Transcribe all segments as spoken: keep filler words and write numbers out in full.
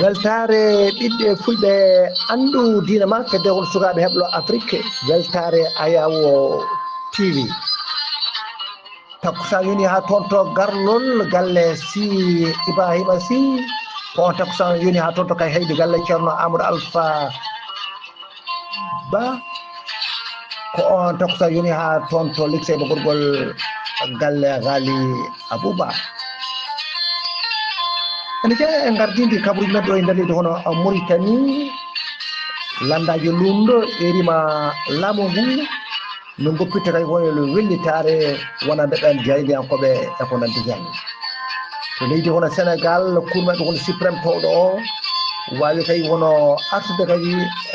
Weltaare ɓiɓɓe fulɓe, anndu diina ma, fedde won sukaaɓe heblo Afrik, weltaare Ayawo T V. Takkusaan yoni haa toon to Garlol, galle si Ibrahima si. Ko on takkusaan yoni haa toon to kay heydi galle Ceerno Amadou Alpha Ba. Ko on takkusaan yoni haa toon to Likse Bagorgol, galle Ghali Abouba. Ene jeyaa e ngardindi kabaruuji men ɗo e nder leydi hono Mauritanie, lanndaaji Lundo, ɓeydima laamu ngu, min ngoppitta kay woni wellitaare wonande ɓen jaayndiyankooɓe e ko nanndi heen. To leydi hono Sénégal, kurmeɗo hono Suprême towɗo o, waawi kay wono artude kay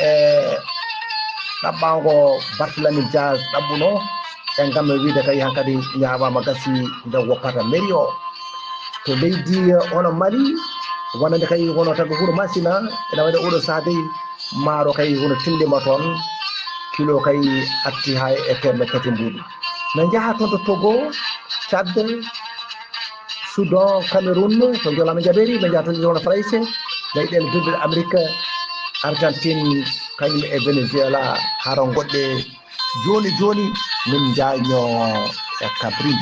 e ɗaɓɓaango Barthélémy Dias ɗaɓɓuno, e ngam wiide kay hankadi ñaawaama gasi nde woppata mairie o. To leydi hono Mali, wonande kay hono tagu huɗo Masina, ene wayde oɗo sahaa dey, maaro kay hono timɗima toon, kilo kay atti haa e teemedde tati mbuuɗi. Min njaha toon to Togo, Tchad, Soudan, Cameroun, to Joola min njaɓeeri, min njaha toon to Joola Farayse, leyɗeele Duɗe Amerique, Argentine, kañum e Venezuela, hara goɗɗe jooni jooni min njaaño e kabri.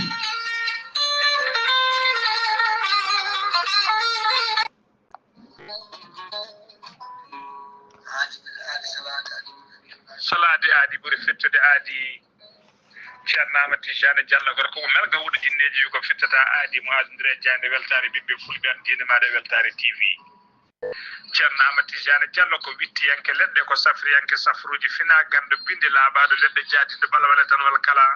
Salaade aadi ɓuri fettude aadi. Ceerno Amadou Tijjani Diallo, gorko mo Melga Wuuro Jinneeji, wi ko fittata aadi mo aadondire e jaaynde weltaare ɓiɓɓe fulɓe, an diine maaɗa e weltaare T V. Ceerno Amadou Tijjani Diallo ko wittiyanke leɗɗe, ko safriyanke safruuji fina ganndo bindi laaɓaaɗo leɗɗe jaadinɗo ɓalwale danwal kala.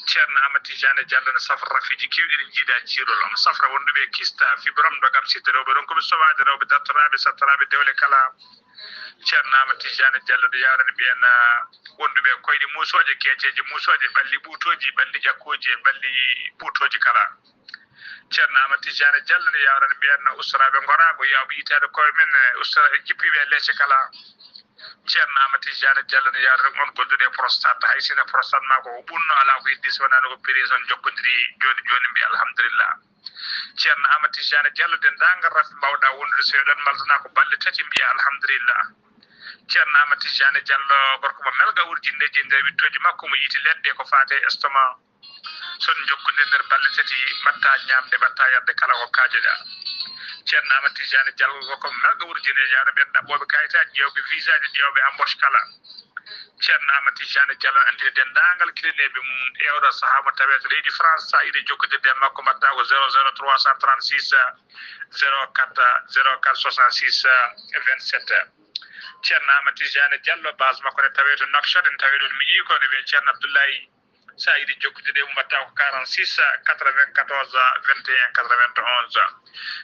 Ceerno Amadou Tijjani Diallo no safra rafiiji keewɗi ɗi jiida jiirol, omo safra wonduɓe e kista, fibrome, ndogam, sitte rewɓe, ronkuɓe sowaade rewɓe, dartoraaɓe, sattoraaɓe dewle kala. Ceerno Amadou Tijjani Diallo no yaarani ɓeen, ah, wonduɓe e koyɗe muusooje, keeceeje muusooje, ɓalli ɓuutooji, ɓalli ƴakkooji e ɓalli ɓuutooji kala. Ceerno Amadou Tijjani Diallo no yaarani ɓeen ustoraaɓe ngoraago, yaawɓe yitaade koye men, eh, ustora e jippiiɓe e leece kala. Ceerno Amadou Tijjani Diallo no yaarani on gollude e prostate, hay sinno prostate maa ko o ɓunno, alaa ko heddi so wonaa no ko prison jokkondiri jooni jooni, mbiya alhamdulillah. Ceerno Amadou Tijjani Diallo, denndaangal rafi mbaawɗaa wondude so eɗon mbaldanaa ko balɗe tati, mbiya alhamdulillah. Ceerno Amadou Tijjani Diallo, gorko mo Melga Wuuro Jinneeji, e nder wittooji makko mo yiiti leɗɗe ko faati e estomac. So en njokkude nder balɗe tati, mbaɗta ñaamde, mbaɗta yarde kala ko kaajoɗaa. Ceerno Amadou Tijjani Diallo, gorko mo Melga Wuuro Jinneeji, yaara ɓeen ɗaɓɓooɓe kayitaaji, ƴeewɓe visaaji, ƴeewɓe embauche kala. Ceerno Amadou Tijjani Diallo anndini denndaangal kilineeɓe mum e oɗo sahaa mo tawee to leydi France, so a yiɗi jokkondirde e makko, mbaɗta ko zéro zéro trois cent trente-six, zéro quatre, zéro quatre soixante-six, vingt-sept. Ceerno Amadou Tijjani Diallo, base makko ne tawee to Nouakchott, ene tawee ɗoon miñi ko, ne wiyee Ceerno Abdoulaye. So a yiɗi jokkude e mum, mbaɗta ko quarante-six, quatre-vingt-quatorze, vingt et un, quatre-vingt-onze.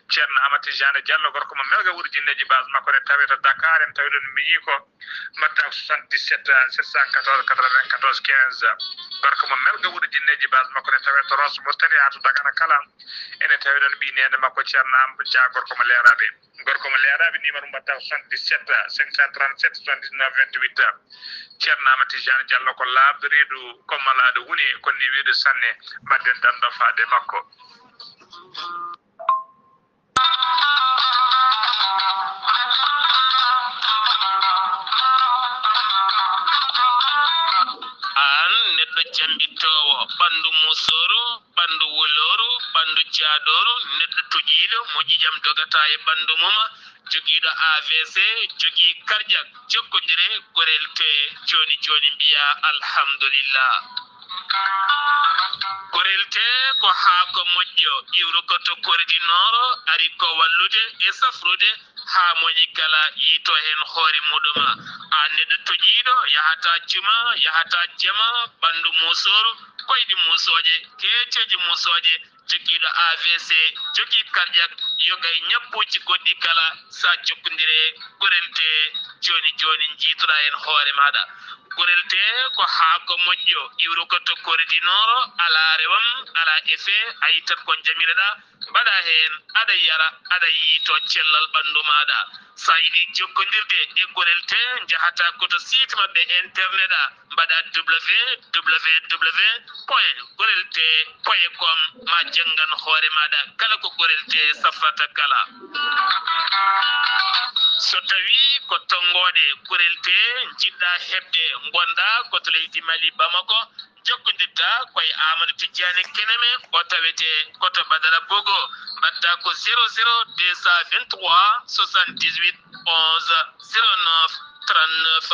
Ceerno Amadou Tijjani Diallo, gorko mo Melga Wuuro Jinneeji, base makko ne tawee to Dakar, ene tawee ɗoon miñi ko, mbaɗta ko soixante-dix-sept, sept cent quatorze, quatre-vingt-quatorze, quinze. Gorko mo Melga Wuuro Jinneeji, base makko ne tawee to Rosso Mauritanie, haa to Dagana kala, ene tawee ɗoon ɓii neene makko Ceerno Amadou Dia, gorko mo Leeraaɓe. Gorko mo Leeraaɓe, numéro mbaɗta ko soixante-dix-sept, cinq cent trente-sept, soixante-dix-neuf, vingt-huit. Ceerno Amadou Tijjani Diallo ko laaɓɗo reedu, ko malaaɗo woni, ko newiiɗo sanne, mbaɗden danndo faade makko. Aan neɗɗo jambittoowo, ɓanndu musooru, ɓanndu wulooru, ɓanndu jaadooru, neɗɗo toƴiiɗo mo ƴiiƴam dogata e ɓanndu mum, jogiiɗo A V C, jogii karƴak, jokkondire, gorel tee jooni jooni mbiyaa alhamdulillah. Gorel tee ko haako moƴƴo, iwruko to kordi nooro, ari ko wallude e safrude haa moñi kala yiito heen hoore muɗum. Aan neɗɗo toƴiiɗo, yahata juma, yahata jama, ɓanndu musooru, koyɗi musooje, keeceeje musooje, jogiiɗo A V C, jogii karƴak, yoga e ñabbuuji goɗɗi kala, so a jokkondire gorel tee jooni jooni, njiytoɗaa heen hoore maaɗa. Gorel tee ko haako moƴƴo, iwruko to kordi nooro, alaa rewam, alaa effet, a yittat ko njamiroɗaa, mbaɗaa heen aɗa yara, aɗa yiito cellal ɓanndu maaɗa. So a yiɗi jokkondirde e gorel tee, njahataa ko to site maɓɓe internet a, mbaɗa www point gorel tee point com, ma janngan hoore maaɗa kala ko gorel tee safrata kala. So tawii ko tonngooɗe gorel tee njiɗɗaa heɓde, ngonɗaa ko to leydi Mali, Bamako, jokkondirtaa ko e Amadou Tidiane Keneme, o tawetee ko to Badara Bogo. Mbaɗtaa ko zéro zéro deux cent vingt-trois soixante-dix-huit onze zéro neuf trente-neuf.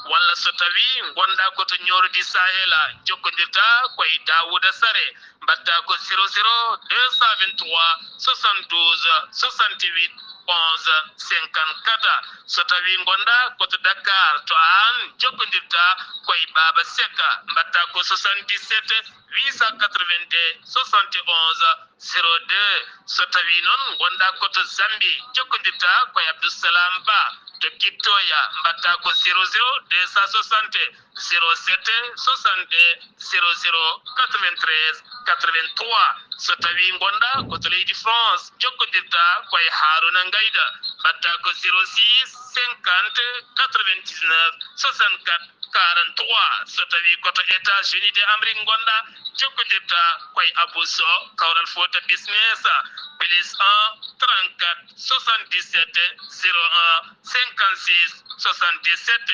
Walla so tawii ngonɗaa ko to Nioro du Sahel, jokkondirtaa ko e Daouda Sare, mbaɗtaa ko zéro zéro deux cent vingt-trois soixante-douze soixante-huit onze cinquante-quatre. So tawii ngonɗaa ko to Dakar, to aan, jokkondirtaa ko e Baaba Seck, mbaɗtaa ko soixante-dix-sept huit cent quatre-vingt-deux soixante et onze zéro deux. So tawii noon ngonɗaa ko to Zambie, jokkondirtaa ko e Abdou Salam Ba to Kiptoya, mbaɗtaa ko zéro zéro deux cent soixante zéro sept soixante-deux zéro zéro quatre-vingt-treize quatre-vingt-trois. So tawii ngonɗaa ko to leydi France, jokkondirtaa ko e Harouna Ngayda, mbaɗtaa ko zéro six cinquante quatre-vingt-dix-neuf soixante-quatre quarante-trois. So tawii ko to États-Unis de Amérique ngonɗaa, jokkondirtaa ko e Abou Sow, Kawral Fouta Business, plus un trente-quatre soixante-dix-sept zéro un cinquante-six soixante-dix-sept.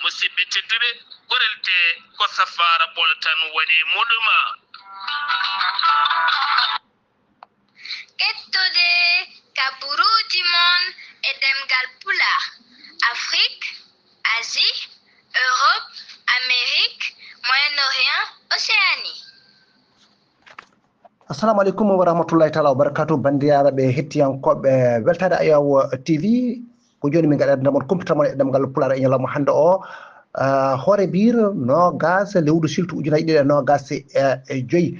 Musidɓe tedduɓe, gorel tee ko safaara Bolo tan woni muɗum. Kettude kaɓirɗe mon e ɗemngal Pulaar, Afrik, Asie, Europe, Amérique, Moyen-Orient, Océanie. Assalamu aleykum wa rahmatullahi taala wa barakatuh, banndiraaɓe hettiyankooɓe Weltaare Ayaw T V. Ko jooni min ngaɗata mon kumpital mon e ɗemngal Pulaar e ñalawma hannde o, ah, hoore biir noogaas lewru siltu ujunaaji ɗiɗi e noogaas e joyi.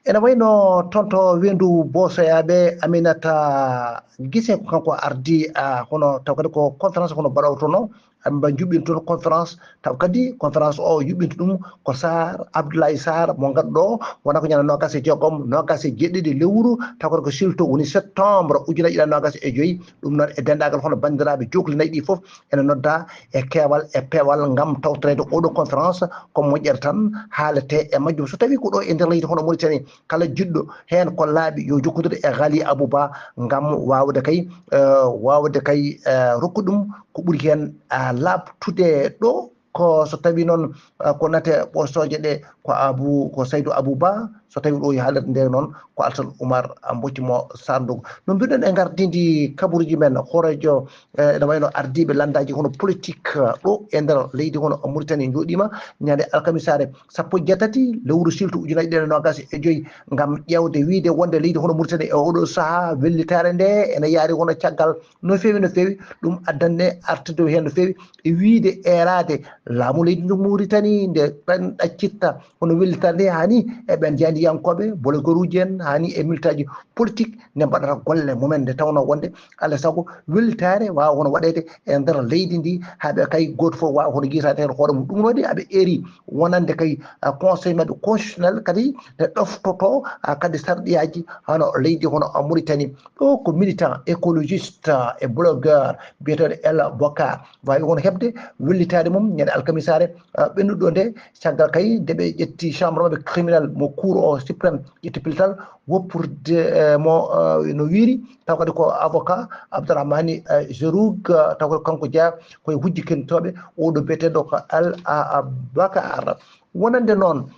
Ene wayno toon to Weendu Boosoyaaɓe, Aminata Gise ko kanko ardii, ah, hono taw kadi ko conférence hono mbaɗotono, ɓe njuɓɓinto toon conférence, taw kadi conférence o yuɓɓinta ɗum ko Sarr, Abdoulaye Sarr, mo ngannduɗo wona ko ñande noogaas e jeegom, noogaas e jeeɗiɗi lewru, taw kadi ko silto woni septembre ujunaaji ɗiɗi e noogaas e joyi. Ɗum noon e denndaangal hono banndiraaɓe jookli nayi ɗi fof ene nodda e keewal e peewal ngam tawtoreede oɗo conférence, ko moƴƴere tan haaletee e majjum. So tawii ko ɗo e nder leydi hono Mauritanie, kala jiɗɗo heen ko laaɓi yo jokkondir e Ghali Abou Ba ngam waawde kay, eh, waawde kay, eh, rokkude ɗum ko ɓuri heen, ah, laaɓtude ɗo. Ko so tawii noon, ah, ko nate ɓosooje ɗe ko Abou, ko Saydou Abou Ba, so tawii ɗo e haalirde nde noon ko Alassane Oumar Mbocc mo Sarndugu. No mbiɗen e ngardiindi kabaruuji men, hooreejo, eh, ene wayno ardiiɓe lanndaaji hono politique, eh, ɗo e nder leydi hono Mauritanie njooɗiima ñande alkamisaare sappo e jeetati lewru siltu ujunaaji ɗiɗi e noogaas e joyi ngam ƴeewde wiyde wonde leydi hono Mauritanie e oɗo sahaa wellitaare nde ene yaari hono caggal no feewi, no feewi. Ɗum addande artirde heen no feewi e wiyde eeraade laamu leydi ndu Mauritanie nde ɓen ɗaccitta hono wellitaare nde, haa ni e ɓen jaandiyankooɓe, blogueuruuji en, haa ni e militaaji politique nde mbaɗata golle mumen, nde tawnoo wonde alaa e sago wellitaare waawa hono waɗeede e nder leydi ndi, haa ɓe kay gooto fof waawa hono yiytaade heen hoore mum. Ɗum noon aɓe eeri wonande kay, ah, conseil maɓɓe constitutionnel kadi nde ɗoftotoo, ah, kadi sarɗiyaaji hono leydi hono Mauritanie. Ɗo ko militant écologiste, ah, e blogueur biyeteeɗo El Bokar. Waawi hono heɓde wellitaare mum ñande alkamisaare, ah, ɓennuɗo nde, caggal kay nde ɓe ƴetti chambre maɓɓe criminel mo cour o suprême ƴetti pellital woppirde, eh, mo, eh, no wiiri, taw kadi ko avocat Abdourahmani, eh, Zeroug, eh, taw kadi kanko jeyaa ko e hujjikintooɓe oɗo biyeteeɗo ko Al, a, a, Bakar. Wonande noon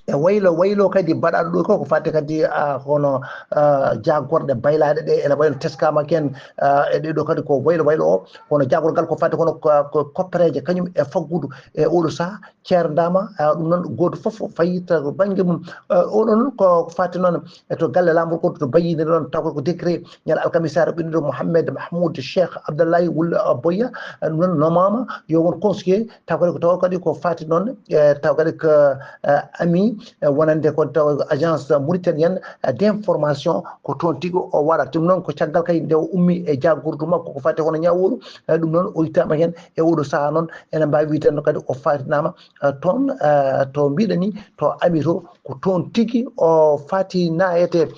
e waylo, waylo kadi mbaɗaaɗo ɗo ko, ko fati kadi, ah, hono, ah, jaagorɗe baylaaɗe ɗe, ene wayno teskaama ken, ah, e ɗeɗo kadi ko waylo, waylo o, hono jaagorgal ko fati hono ko, ko koppereeje kañum e faggudu e oɗo sahaa, ceerndaama, ah, ɗum noon gooto fof fayita to bannge mum. Ah, oɗo noon ko fati noon e to galle laamorgo to bayyinde noon, taw ko décret ñande alkamisaare ɓennuɗo Mohamed Mahmoud Cheikh Abdallahi Wul, ah, Boya, ah, ɗum noon nomama yo won conseiller, taw kadi ko, taw kadi ko fati noon, eh, taw kadi ko, eh, ami, eh, wonande ko taw agence mauritanienne, eh, d'information, ko toon tigi o waɗata. Ɗum noon ko caggal kadi nde o ummi e jaagordu makko ko fati hono ñaworu, eh, ɗum noon o ittama heen e oɗo sahaa noon ene mbaawi wiide no kadi o fatinama, eh, toon, eh, to mbiɗa ni to ami to ko toon tigi o fati naayete.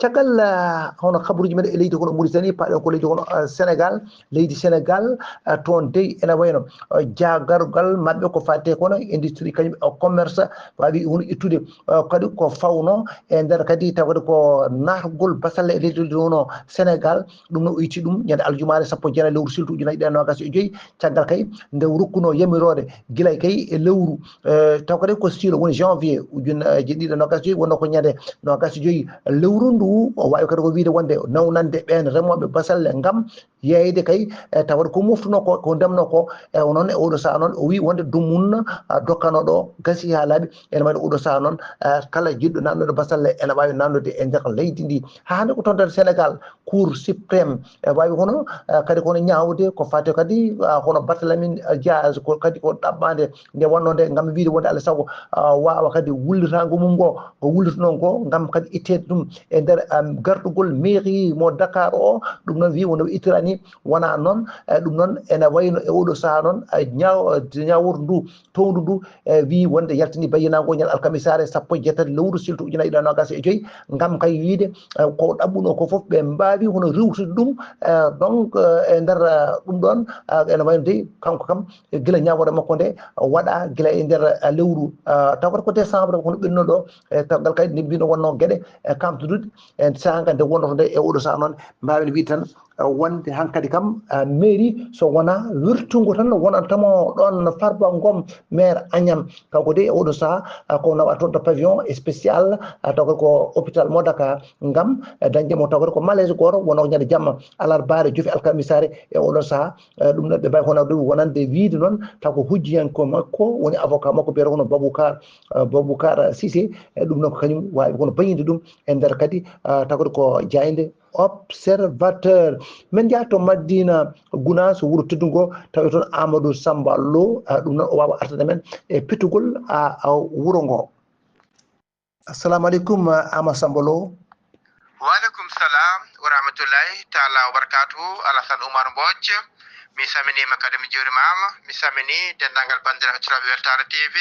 Caggal, ah, hono kabaruuji men e leydi kono Mauritanie, paaɗen ko leydi kono, ah, Sénégal, leydi Sénégal, ah, toon dey ene wayno, ah, jaagargal maɓɓe ko faati kono industrie kañum e commerce, waawi hono ittude, ah, kadi ko fawno e nder kadi tawde ko naatgol basalle e leydi hono Sénégal, ɗum no o itti ɗum ñande aljumaare sappo e jeenayi lewru siltu ujunnaji ɗiɗi e noogas e joyi, caggal kay nde o rokkuno yamiroore gila kay e lewru, eh, taw kadi ko siilo woni janvier ujunnaji ɗiɗi e noogas e joyi, wonno ko ñande noogas e joyi lewru ndu, o waawi kadi ko wiyde wonde nawnande ɓeen remooɓe basalle ngam yeeyde kay, eh, tawde ko moftuno ko, ko ndemno ko, e o noon e oɗo saha noon o wi wonde dumun, ah, dokkano ɗo gasi haa laaɓi, ene wayno oɗo saha noon, eh, kala jiɗɗo nannude basalle ene waawi nannude e nder leydi ndi. Haa hannde ko toon tan Sénégal, Cour suprême, e waawi hono, eh, kadi kono ñaawde ko faati kadi, ah, hono Barthélémy Dias, ko kadi ko ɗaɓɓaande nde wonno nde ngam wiyde wonde alaa sago, ah, waawa kadi wullitaango mum ngo, ko wullituno ngo ngam kadi itteede ɗum e nder, am, gardugol mairie mo Dakar o, ɗum noon wi wonde ittirani, wona noon, eh, ɗum noon ene wayno e oɗo saha noon, eh, ñaaw-, eh, ñaawor ndu, towndu ndu, eh, wi wonde yaltini bayyinaago ñal alkamisaare sappo e jeetati lewru siltu ujunnaji ɗiɗi e noogas e joyi, ngam kay wiyde, eh, ko ɗaɓɓuno ko fof ɓe mbaawi hono riwtude ɗum, eh, donc, eh, e nder, eh, ɗum ɗoon, eh, ene wayno dey kanko kam, eh, gila ñaawore makko nde waɗa gila e nder, eh, lewru, eh, taw kadi ko décembre kono ɓennuɗo, eh, taw ngal kadi nde mbino wonno geɗe, eh, kamtuduɗe e saha ngal nde wonnoto nde e oɗo saha noon, mbaawen wiide tan, eh, wonde hankadi kam, eh, mairie so wona wirtungo tan wonantamo ɗoon Farba Ngom, maire Agnam. Kanko de e oɗo saha, eh, ko nawa toon to pavillon spécial, eh, taw ko hôpital mo Dakar ngam, eh, dañde mo taw ko malaise goto wonno ko ñande jamma alarbaare jofi alkamisaare e oɗo saha. Eh, ɗum noon ɓe mbawi hono ɗum wonande wiide noon taw ko hujjiyanko makko woni avocat makko biyata kono Baboucar, eh, Baboucar Cissé, eh, ɗum noon ko kañum waawi kono bañinde ɗum e nder kadi, ah, tawde ko jaaynde Observateur. Men njaha to Madina Gounass, wuro teddungo, tawi toon Amadou Samba Lo, ah, ɗum noon o waawa artande men e pettugol, ah, ah, wuro ngo. Assalamu aleykum, ah, Amadou Samba Lo. Wa aleykum salam wa rahmatullahi taala wa barakatuhu. Alassane Oumar Mbodj, mi salminiima kadi mi juurimaama. Mi salmini denndaangal banndiraaɓe heɗotooɓe Weltaare T V.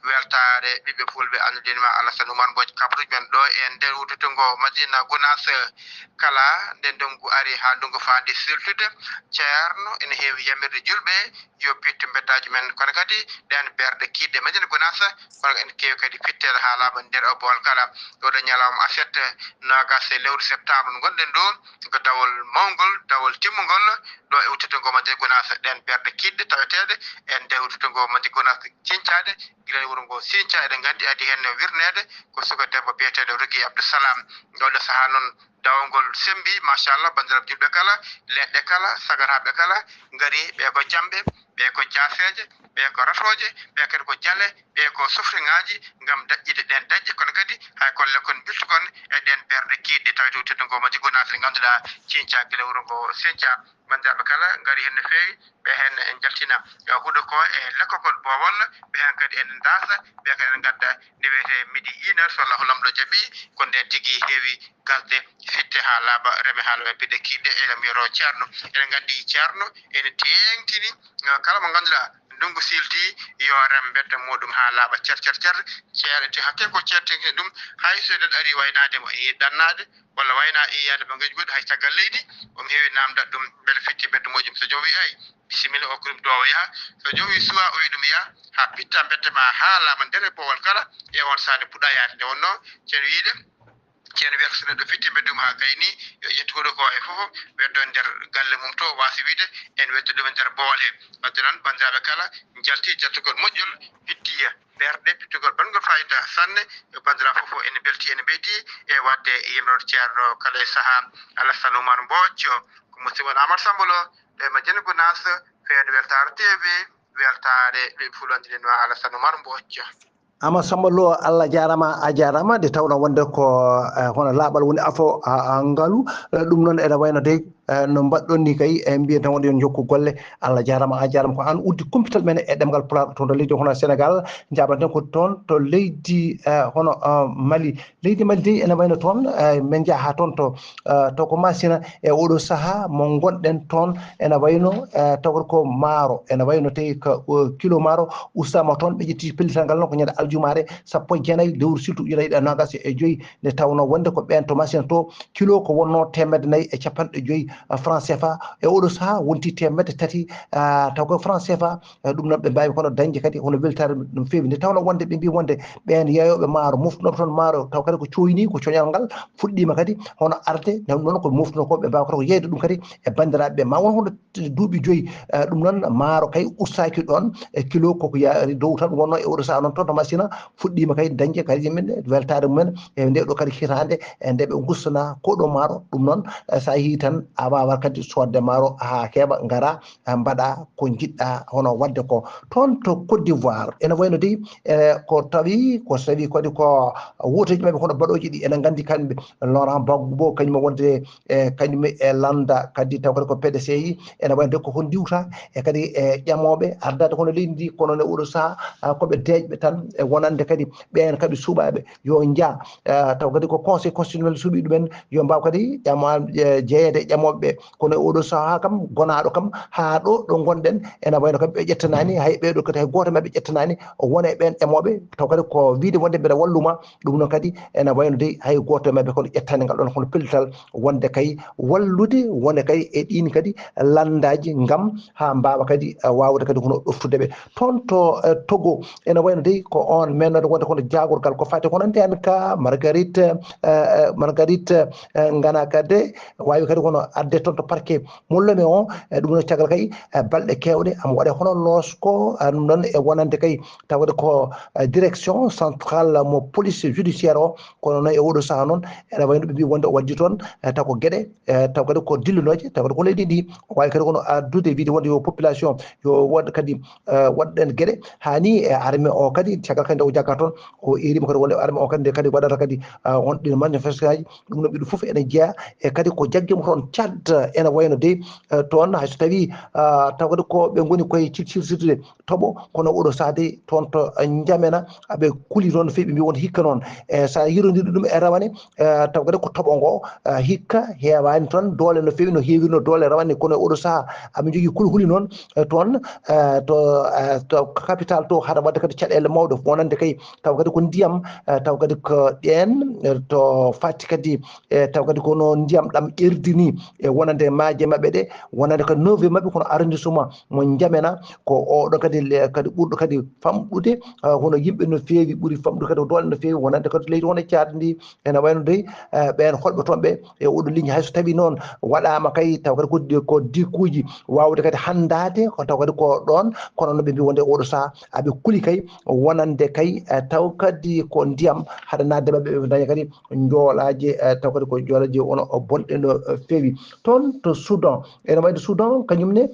Weltaare ɓiɓɓe fulɓe, anndude ma Alassane Oumar Mbodj, kabaruuji men ɗo e nder wuro teddungo Madina Gounass. Kala nde ndunngu ari haa ndunngu faandi siltude, Ceerno ene heewi yamirde juulɓe yo pittu mbeddaaji men, kono kadi ɗeen berɗe kiiɗɗe Madina Gounass, kono ene keewi kadi fitteede haa laaɓa nder o bool kala. Oɗo ñalawma aset, noogas e lewru septembre ngonɗen ɗo, ko dawol mawngol, dawol timmungol, ɗo e wuro teddungo Madina Gounass, ɗeen berɗe kiiɗɗe taweteeɗe e nder wuro teddungo Madina Gounass, ciñcaaɗe gila e wuro ngo Sinca, eɗen nganndi adii heen wirneede ko suka debbo biyeteeɗo Rougui Abdou Salam. Ngol ɗo sahaa noon, dawol ngol semmbi, machallah, banndiraaɓe juulɓe kala, leɗɗe kala, sagaraaɓe kala ngari, ɓe ko jamɓe, ɓe ko jaaseeje, ɓe ko ratooje, ɓe kadi ko jale, ɓe ko sofriŋaaji ngam daƴƴude ɗeen daƴƴe, kono kadi hay kon lekkon mbiltu kon e ɗeen berɗe kiiɗɗe, tawi to teddungo Madina Gounass, nde ngannduɗaa Sinca gila wuro ngo Sinca. Banndiraaɓe kala ngari heen no feewi, ɓe heen en njaltina, eh, huɗo ko e lekkol boowal, ɓe heen kadi ene ndaasa, ɓe kadi ene ngadda nde wiyetee midi une heure, so Allahu Laamɗo jaɓii, ko ndeen tigi heewi gasde, fitte haa laaɓa, reme haa laaɓa, berɗe kiiɗɗe, eɗen mbiyoo Ceerno. Eɗen nganndi Ceerno ene teeŋtini, eh, kala mo ngannduɗaa ndunngu silti, yo rem mbedda muuɗum haa laaɓa cer, cer, cer. Ceerno te hakke ko Ceerno teeŋtini ɗum, hay so neɗɗo arii waynaade mo e ɗannaade, walla wayna e yiyaade banngeeji goɗɗi, hay caggal leydi, omo heewi naamndaade ɗum, mbele fitti mbedda muuɗum. So joom wii, "Ay, bisimilla, o ko ɗum ɗo o yaha." So joom wii, "Suwaa," o wii ɗum yaha, haa pitta mbedda ma haa laaɓa nder e boowal kala, e oon sahaa nde puɗɗa yaade. Nde wonnoo, ceerno wiyde, ceerno wiyata so neɗɗo fitti mbedda mum haa gayni, yo ƴettu huɗo ko e fof, weddo nder galle mum to, waasa wiyde, en weddo ɗum e nder boowal he. Wadde noon, banndiraaɓe kala, njalti jaltugol moƴƴol, fittiya berɗe, pittugol bangol fayida sanne. Yo banndiraaɓe fof ene mbelti, ene mbeyti e waɗde yimrode ceerno kala e sahaa. Alassane Oumar Mbodj, ko musidɗo mon Amadou Samba Lo, ɗo e Madina Gounass, feedo Weltaare T V, weltaare ɓe fulandiɗen ma Alassane Oumar Mbodj. Amadou Samba Lo, Allah jaaraama, a jaaraama, nde tawnoo wonde ko, eh, hono laaɓal woni afo, a, a, ngalu. Eh, ɗum noon ene wayno dey, Eh, no mbaɗɗon ni kay, eh, mbiyen tan wonde yon jokku golle. Allah jaarama, a jaarama, ko an uddi kumpital men e ɗemngal Pulaar toon to leydi hono Sénégal. Njaɓanten ko toon to leydi, eh, hono, eh, Mali. Leydi Mali dey ene wayno toon, eh, men njaha haa toon to, eh, to ko Masina e oɗo saha mo ngonɗen toon, ene wayno, eh, tawata ko maaro, ene wayno tawi ko, eh, kilo maaro ustaama toon, ɓe ƴetti pellital ngal noon ko ñande aljumaare sappo e jeenayi lewru siltu ujunere e ɗiɗi e noogas e joyi, nde tawno wonde ko ɓeen to Masina to kilo ko wonno teemedde nayi e capanɗe joyi, eh, franc C F A, e oɗo saha wonti teemedde tati, ah, taw ko franc C F A, eh, ɗum noon ɓe mbaawi kono dañde kadi hono weltaare no feewi. Nde tawno wonde ɓe mbii wonde ɓeen yeeyooɓe maaro, moftunooɓe toon maaro, taw kadi ko cooyni, ko coñal ngal fuɗɗiima kadi hono arde, nde noon ko moftunoo ko ɓe mbaawa kadi ko yeeyde ɗum kadi e banndiraaɓe ɓe. Ma won hono duuɓi joyi, eh, ɗum noon maaro kay ustaaki ɗoon e kilo koko yaari dow tan wonno e oɗo saha noon toon to Masina fuɗɗiima kadi dañde kadi yimɓe weltaare mumen e nde ɗo kadi hitaande e nde ɓe gustana ko ɗo maaro. Ɗum noon, eh, so a yehii tan a waawat kadi soodde maaro haa heewa ngara, eh, mbaɗa ko njiɗɗa hono waɗde ko. Toon to Côte d'Ivoire ene wayno dey, eh, ko tawi, ko tawi kadi ko wuuteeji maɓɓe kono baɗooji ɗi enen nganndi kamɓe Laurent Gbagbo kañum wonde e kañum e lannda kadi taw kadi ko P D C I ene wayno dey ko hon ndiwta e kadi e ƴamooɓe ardaade hono leydi ndi kono ne oɗo saha, ah, ko ɓe deeƴɓe tan e wonande kadi ɓeen kadi suɓaaɓe yo njaa, ah, taw kadi ko Conseil constitutionnel suɓii ɗumen yo mbaaw kadi ƴama, eh, jeyeede e ƴamooɓe ɓe. Kono e oɗo saha kam gonaaɗo kam haa ɗo, ɗo ngonɗen ene wayno kam ɓe ƴettanaani hay ɓeeɗo kadi hay gooto maɓɓe ƴettanaani wona e ɓeen ƴamooɓe taw kadi ko wiide wonde mbeɗa walluma. Ɗum noon kadi ene wayno dey hay gooto e maɓɓe kono ƴettaani ngal ɗoon kono pellital wonde kay wallude wone kay e ɗiin kadi lanndaaji ngam haa mbaawa kadi, eh, waawde kadi hono ɗoftude ɓe. Toon to, eh, Togo ene wayno dey ko oon mennooɗo wonde kono jaagorgal ko faati kono ndeen ka Margarite, eh, eh, Margarite, eh, Ngana Kade waawi kadi kono adde toon to parquet mo Lomé o, eh, ɗum noon caggal kay, eh, balɗe keewɗe ama waɗe hono loosko, eh, ɗum noon e wonande kay tawde ko, eh, direction centrale mo police judiciaire o. Kono noon e oɗo saha noon ene wayno ɓe mbii wonde o waddi toon, eh, taw ko geɗe, eh, taw kadi ko dillinooje, taw kadi ko leydi ndi. O waawi kadi kono addude wiide wonde yo population yo waɗ kadi, eh, waɗɗen geɗe. Haa ni e armée o kadi caggal kadi nde o jagga toon o erima kadi wonde armée o kadi nde kadi waɗata kadi, eh, on ɗin manifestation aji. Ɗum noon ɓe ɗum fof ene jeeya e kadi ko jaggi mo toon Tchad ene wayno dey, eh, toon hay so tawi, ah, taw kadi ko ɓe ngoni koye cir-, cirsirde toɓo kono oɗo saha dey toon to, eh, Njamena aɓe kuli toon no feewi ɓe mbii won hikka noon. E so a yirondirɗe ɗum e rawane, eh, taw kadi ko toɓo ngo, eh, hikka heewaani toon doole no feewi no heewirno doole rawane kono oɗo saha aɓe njogii kulhuli noon, eh, toon, eh, to, eh, to capital to haɗa waɗde kadi caɗeele mawɗe wonande kay taw kadi ko ndiyam, eh, taw kadi ko ɗeen, eh, to fatti kadi, eh, taw kadi kono ndiyam ɗam ƴerdini, eh, wonande maaje maɓɓe ɗe, wonande kadi neveu maɓɓe kono arrondissement mo Njamena, ko oɗo kadi le-, kadi ɓurɗo kadi famɗude, eh, hono yimɓe no feewi, ɓuri famɗude kadi ko doole no feewi, wonande kadi leydi hono Caad ndi, ene wayno dey, eh, ɓeen holɓe toon ɓe e oɗo ligne, hay so tawi noon waɗaama kay, taw kadi ko di-, ko dikuuji waawde kadi hanndaade, ko taw kadi ko ɗoon, kono no ɓe mbii wonde oɗo saha aɓe kuli kay wonande kay, eh, taw kadi ko ndiyam haɗa naatde maɓɓe, ɓe daña kadi njoolaaje, eh, taw kadi ko njoolaaje wono bonɗe no, eh, feewi. Toon to Soudan, ene wayde Soudan, kañum ne,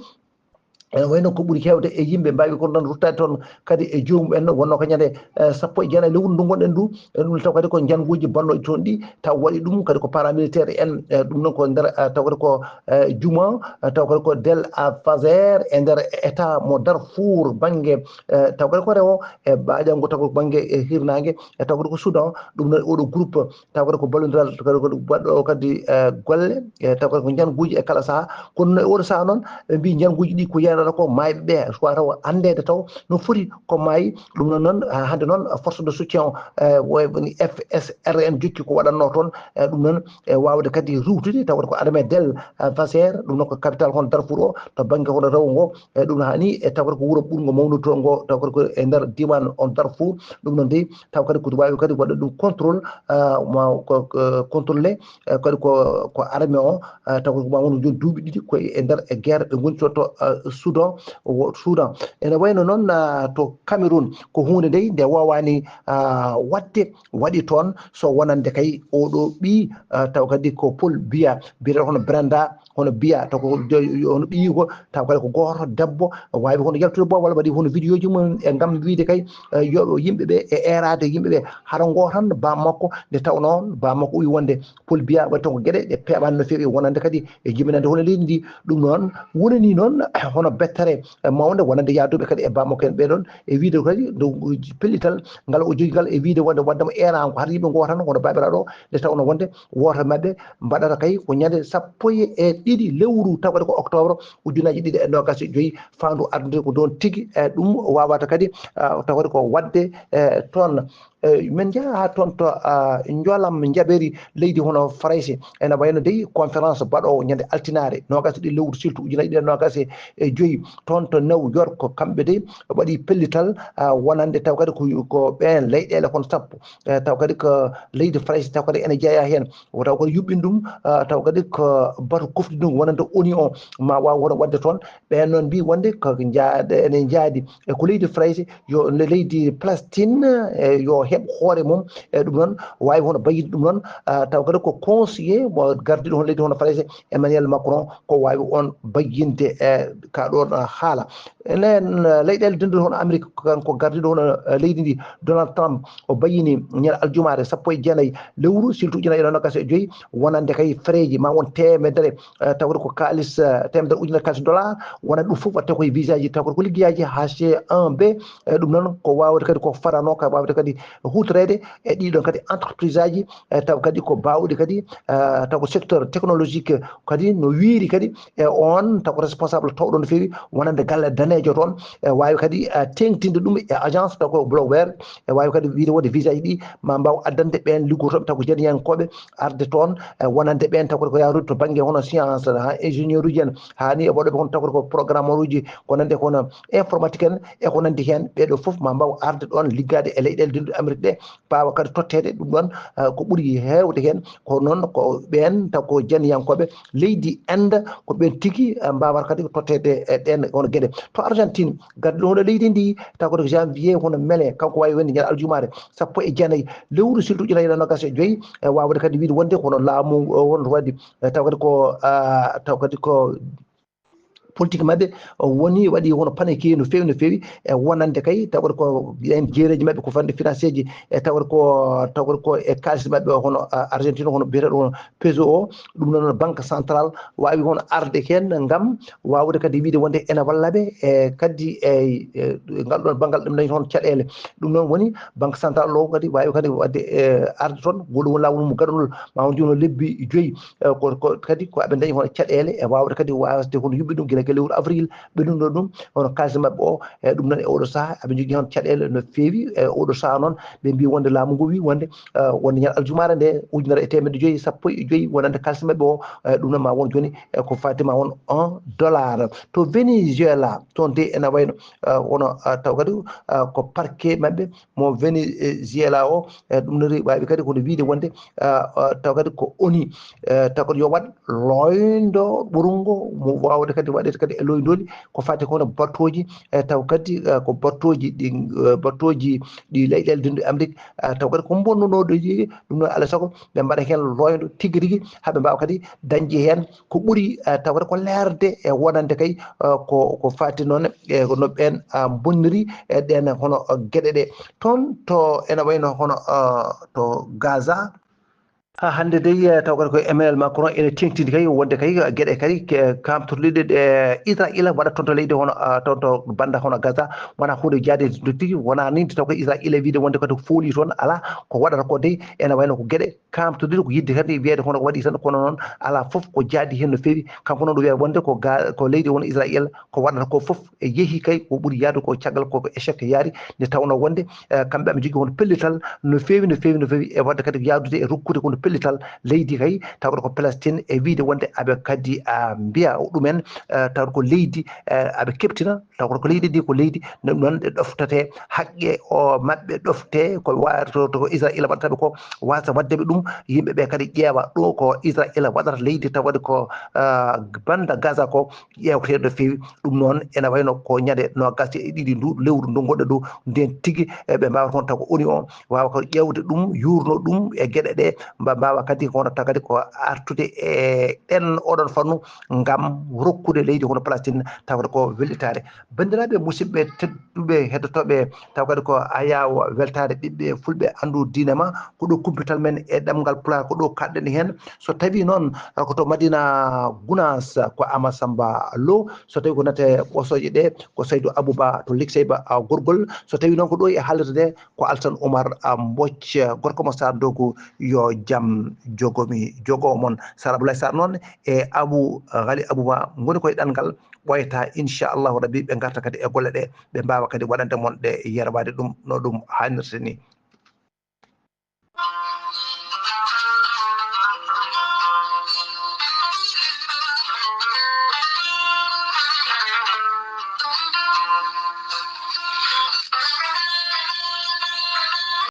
ene wayno ko ɓuri heewde e yimɓe mbaawi ko noon ruttaade toon kadi e joomum en, wonno ko ñande, eh, sappo e jeenayi lewru ndu ngonɗen ndu, e ɗum taw kadi ko njannguuji bannooji toon ɗi, taw waɗi ɗum kadi ko paramilitaire en, eh, ɗum noon ko nder, eh, taw kadi ko, eh, juma, eh, taw kadi ko Del Fazer e nder état mo Darfour bannge, eh, taw kadi ko rewo e ɓaaƴanngo taw kadi ko bannge e hirnaange, e taw kadi ko Soudan, ɗum noon oɗo groupe taw kadi ko ballondiral, taw kadi ko waɗɗo kadi, eh, golle, e taw kadi ko njannguuji e kala saha. Kono no e oɗo saha noon, ɓe mbii njannguuji ɗi ko yaynata ko maayɓe ɓe, soit taw anndeede taw no foti ko maayi. Ɗum noon noon, ha hannde noon, force de soutien o, eh, woni F S R N jokki ko waɗatnoo toon, eh, ɗum noon e waawde kadi ruwtude, taw kadi ko armée Del, eh, Fazer, ɗum noon ko capital hono Darfour o, to bannge hono rewo ngo, e ɗum haani e taw kadi ko wuro ɓurngo mawnude toon ngo, taw kadi ko e nder diiwaan on Darfour, ɗum noon dey, taw kadi ko waawi kadi waɗde ɗum contrôle, ah, ma ko, ko contrôlé, eh, kadi ko, ko armée o, eh, taw ko ma won jooni duuɓi ɗiɗi ko e nder e guerre ɓe ngoni to, to, eh, Soudan, Soudan. Ene wayno noon, ah, to Cameroun, ko huunde ndey nde waawaani, ah, waɗde, waɗi toon, so wonande kay oɗo ɓiy, ah, taw kadi ko Paul Biya, biyeteeɗo hono Brenda, hono Biya, taw ko jo-, hono ɓiyi ko, taw kadi ko gooto debbo, waawi hono yaltude bo walla waɗi hono vidéo ji mum e ngam wiide kay, eh, yo yimɓe ɓe e eeraade yimɓe ɓe. Hara ngoo tan baa makko, nde tawnoo baa makko wi wonde Paul Biya waɗi toon ko geɗe ɗe peeɓaani no feewi wonande kadi e jibinande hono leydi ndi. Ɗum noon wonani noon hono bettere mawnde wonande yaaduɓe kadi e baa makko en ɓee ɗoon, e wiide kadi nde pellital ngal o jogi ngal e wiide wonde waɗde mo eeraango hara yimɓe ngoo tan hono baabiraaɗo o, nde tawnoo wonde wooto e maɓɓe mbaɗata kay ko ñande sappo e ɗiɗi lewru taw kadi ko octobre ujunaaji ɗiɗi e noogaas e joyi, faandu addude ko ɗoon tigi, e ɗum waawata kadi, ah, taw kadi ko waɗde, e toon. E, min njaha haa toon to, ah, Njolam Njaɓeeri leydi hono Farayse. Ene wayno dey conférence baɗoowo ñande altinaare, noogaas e ɗiɗi lewru siltu ujunaaji ɗiɗi e noogaas e joyi. Toon to New York, kamɓe dey waɗi pellital, ah, wonande taw kadi ko, ko ɓeen leyɗeele kon sappo. E, taw kadi ko leydi Farayse, taw kadi ene jeyaa heen. O taw kadi yuɓɓin ɗum, ah, taw kadi ko batu kofti ɗum wonande ONU o, ma waaw hono waɗde toon. Ɓeen noon mbii wonde ko njaade, ene njaadi e ko leydi Farayse, yo le-, leydi Palestine, e, yo heɓ hoore mum. E ɗum noon waawi hono bayyinde ɗum noon, ah, taw kadi ko conseiller mo gardiiɗo hono leydi hono Farayse, Emmanuel Macron, ko waawi oon bayyinde, e, ka ɗoon, ah, haala. Enen, eh, leyɗeele denduɗe hono Amérique, kanko gardiiɗo hono, eh, leydi ndi, Donald Trump, o bayyini ñande aljumaare sappo e jeenayi lewru siltu ujunaaji ɗiɗi e noogaas e joyi, wonande kay fereeji ma won teemedere, eh, tawde ko kaalis, eh, teemedere ujunere kaalis dollar, wonande ɗum fof waɗte koye visa ji, taw ko liggeyaaji H un B, eh, ɗum noon ko waawde kadi ko farano, ka waawde kadi huutoreede e ɗiɗon kadi entreprise aji, eh, taw kadi ko baawɗi kadi, eh, taw ko secteur technologique kadi no wiiri kadi, e oon taw ko responsable tawɗo no feewi wonande galle daneejo toon, e waawi kadi, eh, teeŋtinde ɗum e agence taw ko Bloware, e waawi kadi wiide wonde visa ji ɗi ma mbaaw addande ɓeen liggotooɓe taw ko janiyankooɓe arde toon, e wonande ɓeen taw ko yaarude to bannge hono science, haa ingénieur uji en, haa ni e waɗooɓe kono taw ko programmeur uji ko nande kono informatique en e ko nandi heen, ɓee ɗoo fof ma mbaaw arde ɗoon liggaade e leyɗeele denduɗe Amérique ɗe, mbaawa kadi totteede ɗum ɗoon, eh, ko ɓuri heewde heen ko noon ko ɓeen taw ko janiyankooɓe leydi Inde, ko ɓeen tigi, eh, mbaawata kadi totteede e ɗeen hono geɗe. To Argentine, gardiiɗo hono leydi ndi, taw ko janvier hono mele, kanko waawi wonde ñande aljumaare sappo e jeenayi lewru siltu ujunaaji ɗiɗi e noogaas e joyi, e waawde kadi wiide wonde kono laamu, eh, won waɗi, eh, taw kadi ko, ah, taw kadi ko politique maɓɓe, o woni waɗi hono panique no feewi, no feewi, e wonande kay, taw ko ɗeen jeereeji maɓɓe ko fande financier ji, e taw ko, taw ko e kaalis maɓɓe o hono, a, Argentine, hono biyeteeɗo hono peso o, ɗum noon banque centrale waawi hono arde heen ngam waawde kadi wiide wonde ene walla ɓe, e kadi e, e ngal ɗoon banngal ɗum dañi toon caɗeele. Ɗum noon woni banque centrale o kadi waawi kadi waɗde, e, arde toon, ngol woni laawol mum gadanol ma won jooni lebbi joyi. Eh, ko, ko kadi ko aɓe dañi hono caɗeele e waawde kadi waasde hono yuɓɓi ɗum gila e lewru avril, ɓe ɗum ɗo ɗum, hono kaalis maɓɓe o, e ɗum noon e oɗo sahaa, aɓe njogii hono caɗeele no feewi, e oɗo sahaa noon, ɓe mbii wonde laamu ngu wii wonde, eh, wonde ñande aljumaare nde, ujunere e teemedde joyi, sappo e joyi wonande kaalis maɓɓe o, e ɗum noon ma won jooni, e ko faati ma won un dollar. To Venezuela, toon de ene wayno, eh, hono, eh, taw kadi, eh, ko parquet maɓɓe, mo Venezuela o, e ɗum no waawi kadi kono wiide wonde, ah, ah, taw kadi ko ONU, eh, taw kadi yo waɗ looyndo ɓurngo mo waawde kadi waɗeede kadi e looyndoli ko faati kono battooji, e taw kadi, eh, ko battooji ɗi, eh, battooji ɗi leyɗeele denduɗe Amérique, ah, taw kadi ko mbonnunooɗo ɗi, ɗum noon alaa sago ɓe mbaɗa heen looyndo tigi rigi haa ɓe mbaawa kadi dañde heen ko ɓuri, eh, tawata ko leerde e wonande kay, eh, ko, ko faati noon e no ɓeen, ah, mbonniri e ɗeen hono, eh, geɗe ɗe. Toon to ene wayno hono, eh, to Gaza. Haa hannde dey, eh, taw kadi ko Emmanuel Macron ene teeŋtini kay wonde kay, eh, geɗe kadi ke-, kaamtorɗe ɗe, eh, Israayiila waɗa toon to leydi hono, ah, toon to bannda hono Gaza, wonaa huunde jaade no tigi, wonaa ni taw ko Israayiila wiide wonde kadi fooli toon, alaa, ko waɗata ko dey ene wayno ko geɗe kaamtorɗe ko yiɗde kadi wiyeede hono ko waɗi tan, kono noon alaa fof ko jaadi heen no feewi. Kanko noon o wiya wonde ko ga-, ko leydi won Israayiila, ko waɗata ko fof e yehi kay ko ɓuri yaadu ko caggal ko, ko échec yaari, nde tawnoo wonde, eh, kamɓe aɓe njogii hono pellital no feewi, no feewi, no feewi, e waɗde kadi yaadude e rokkude kono pellital leydi kay, tawata ko Palestine, e wiide wonde aɓe kadi a mbiya ɗumen, eh, tawata ko leydi, eh, aɓe keɓtina, tawata ko leydi ndi ko leydi, ɗum noon ɗe ɗoftate haqqe o maɓɓe ɗofte, ko wato to Israila waɗata ɓe ko wasa waɗde ɓe ɗum, yimɓe ɓe kadi ƴeewa ɗo ko Israila waɗata leydi tawata ko, eh, banda Gaza ko, ƴeewteeɗo no feewi. Ɗum noon ena wayno ko ñande noogas e ɗiɗi ndu lewru ndu ngonɗen ɗo, nden tigi, eh, ɓe mbaawata kon taw ko ONU o waawa ko ƴeewde ɗum, yuurno ɗum e geɗe ɗe, mba-, mbaawa kadi ko wonata kadi ko artude e ɗen oɗon fannu ngam rokkude leydi kono Palestine tawata ko wellitaare. Banndiraaɓe musidɓe tedduɓe heɗotooɓe, taw kadi ko ayaw weltaare ɓiɓɓe fulɓe anndu diine ma, ko ɗo kumpital men e ɗemngal Pulaar, ko ɗo kaɗɗen heen. So tawi noon, eh, ko to Madina Gunaas, ko Ama Samba Lo, so tawi ko nate ɓosooje ɗe, ko Saydu Abuba to Likseyba, ah, Gorgol, so tawi noon ko ɗo e haalirde nde, ko Alsan Umar, ah, Mbooc, eh, gorko mo Saar Ndogu, yo jam jogomi jogo mon. Saar Abdoulaye Sarr noon e Abu Ghali Abuba ngoni koye ɗanngal ɓooyata, inchallahu rabbi, ɓe ngarta kadi e golle ɗe, ɓe mbaawa kadi waɗande mon ɗe yerwaade ɗum no ɗum haanirta ni.